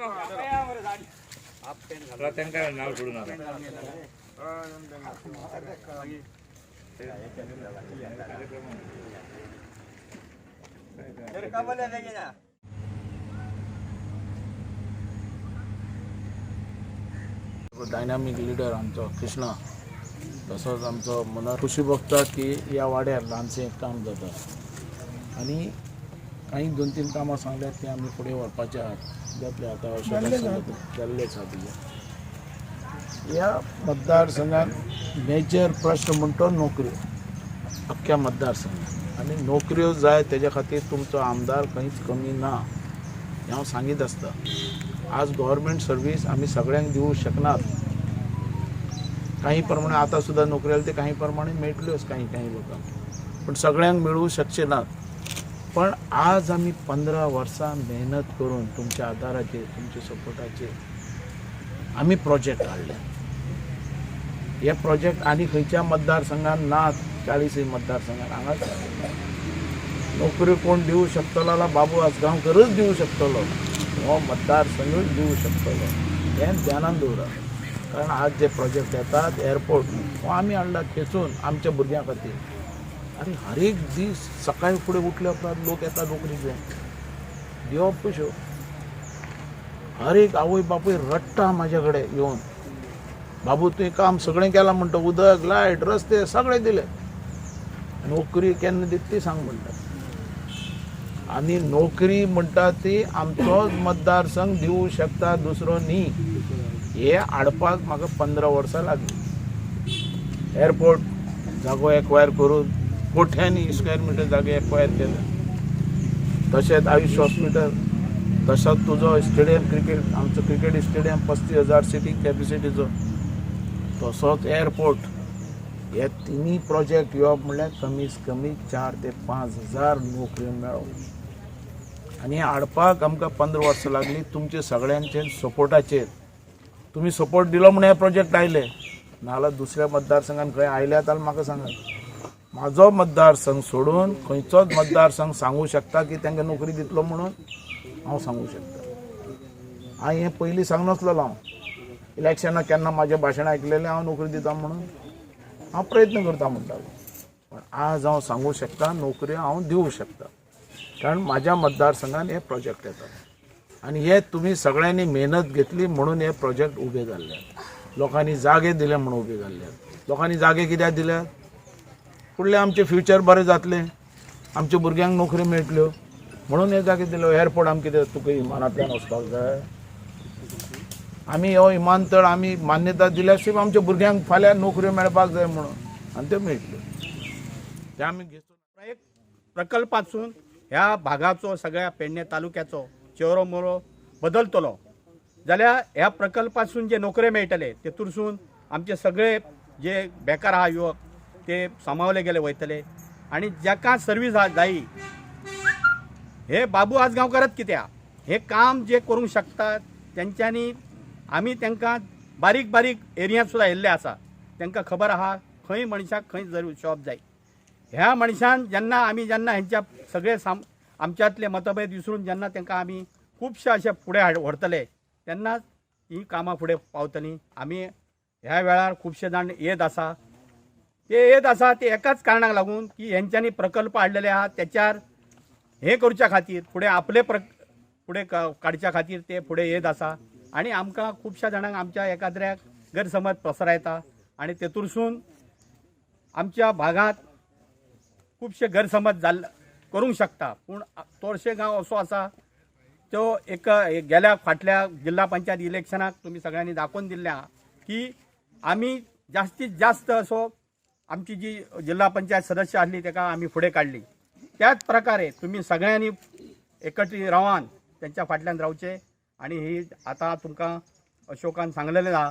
नाव सोडून dynamic leader आमचो कृष्णा, तसोच आमचो मनार खुशी भोगता की ह्या वाड्यार ल्हानशें एक काम जाता आनी काही 2-3 कामां सांगल्यात ती आमी फुडें व्हरपाचे आहात, जातले आतां अशें जाल्लेच आसा. तुजें ह्या मतदारसंघात मेजर प्रश्न म्हणटा तो नोकऱ्यो, अख्ख्या मतदारसंघात, आनी नोकऱ्यो जाय तेज्या खातीर तुमचो आमदार खंयच कमी ना हें हांव सांगीत आसता. आज गव्हर्मेंट सर्वीस आमी सगळ्यांक दिवूं शकनात, काही प्रमाणे आतां सुद्दां नोकरी आसली ते काही प्रमाणे मेळटल्योच काही काही लोकांक, पूण सगळ्यांक मेळूं शकचे नात. पण आज आमी 15 वर्सां मेहनत करून तुमच्या आदाराचेर, तुमच्या सपोर्टाचेर आमी प्रोजेक्ट हाडले. हे प्रोजेक्ट आनी खंयच्या मतदारसंघात नात, 40 मतदारसंघात हांगाच नोकरी कोण दिवं शकतलो जाल्यार बाबू आजगांवकरच दिवं शकतलो, हो मतदारसंघूच दिवं शकतलो, हें ध्यानान दवरात. कारण आज जे प्रोजेक्ट येतात एअरपोर्ट हो आमी हाडला खेचून आमच्या भुरग्यां खातीर. आनी हर एक दीस सकाळी फुडें उठल्या उपरांत लोक येता नोकरी घेवन, दिवप कश्यो? हर एक आवय बापूय रडटा म्हाज्या कडेन येवन, बाबू तुवें काम सगळें केलां म्हणटा, उदक लायट रस्ते सगळें दिले, नोकरी केन्ना दिता ती सांग म्हणटा. आनी नोकरी म्हणटा ती आमचोच मतदारसंघ दिवूं शकता, दुसरो न्ही. हे हाडपाक म्हाका 15 वर्सां लागली. एअरपोर्ट जागो एक्वायर करून कोट्यांनी स्क्वेअर मिटर जागे एक्वायर केले, तशेंच आयुष हॉस्पिटल, तसोच तुजो स्टेडियम क्रिकेट, आमचो क्रिकेट स्टेडियम 35,000 सिटींग कॅपेसिटीचो, तसोच एअरपोर्ट. हे तिनूय प्रोजेक्ट येवप म्हणल्यार कमीत कमी 4 ते 5 हजार नोकऱ्यो मेळप, आनी हाडपाक आमकां 15 वर्सां लागली. तुमचे सगळ्यांचे सपोर्टाचेर, तुमी सपोर्ट दिलो म्हूण हे प्रोजेक्ट आयले, नाजाल्यार दुसऱ्या मतदारसंघान खंय आयल्यात जाल्यार म्हाका सांगात. म्हाजो मतदारसंघ सोडून खंयचोच मतदारसंघ सांगूं शकता की तांकां नोकरी दितलो म्हणून हांव सांगूं शकता. हांवें हें पयलीं सांगनासलेलो, हांव इलेक्शनाक केन्ना म्हाजें भाशण आयकलेलें हांव नोकरी दिता म्हणून हांव प्रयत्न करता म्हणटालो, पण आज हांव सांगूं शकता नोकरी हांव दिवूं शकता, कारण म्हाज्या मतदारसंघान हे प्रोजेक्ट येतात आनी हे तुमी सगळ्यांनी मेहनत घेतली म्हणून हे प्रोजेक्ट उबे जाल्ले. लोकांनी जागे दिले म्हणून उबे जाल्ले. लोकांनी जागे कित्याक दिल्यात? फुडलें आमचें फ्युचर बरें जातलें, आमच्या भुरग्यांक नोकरी मेळटल्यो म्हणून हे जागे दिले. एअरपोर्ट आमकां कितें तुका इमानांतल्यान वचपाक जाय? आमी हो इमानतळ आमी मान्यता दिल्या शिवाय आमच्या भुरग्यांक फाल्यां नोकऱ्यो मेळपाक जाय म्हणून, आनी त्यो मेळटल्यो ते आमी घेतो. एक प्रकल्पासून ह्या भागाचो, सगळ्या पेडणे तालुक्याचो चेहरो मोरो बदलतलो जाल्यार ह्या प्रकल्पासून जे नोकरे मेळटले तेतूरसून आमचे सगळे जे बेकार आहा युवक ते सामावले गेले वयतले आनी जाका सर्वीस जायी हे बाबू आजगांवकारच कित्याक हे काम जे करूंक शकता तेंच्यांनी. आमी तांकां बारीक बारीक एरियांत सुद्दां येयल्ले आसा, तांकां खबर आहा खंय मनशाक खंय जर शॉप जाय. ह्या मनशान जेन्ना आमी जेन्ना हेंच्या सगळे आमच्यांतले मतभेद विसरून जेन्ना तांकां आमी खुबशे अशे फुडें व्हरतले तेन्नाच ही कामां फुडें पावतलीं. आमी ह्या वेळार खुबशे जाण येत आसा, ते येत आसा ते एकाच कारणाक लागून की हेंच्यांनी प्रकल्प हाडलेले आहा तेच्यार हें करच्या खातीर फुडें आपले फुडें काडच्या खातीर ते फुडें येत आसा. आनी आमकां खुबश्या जाणांक आमच्या एकाद्र्याक गैरसमज पसरायता आनी तेतूरसून आमच्या भागांत खुबशे गैरसमज जाल्ले करूंक शकता. पूण तोरशे गांव असो आसा तो एक गेल्या फाटल्या जिल्हा पंचायत इलेक्शनाक तुमी सगळ्यांनी दाखोवन दिल्लें आहा की आमी जास्तीत जास्त असो आमची जी जिल्हा पंचायत सदस्य आसली ताका आमी फुडें काडली. त्याच प्रकारे तुमी सगळ्यांनी एकत्रीत रावान तेंच्या फाटल्यान रावचे. आनी ही आतां तुमकां अशोकान सांगलेलें आहा.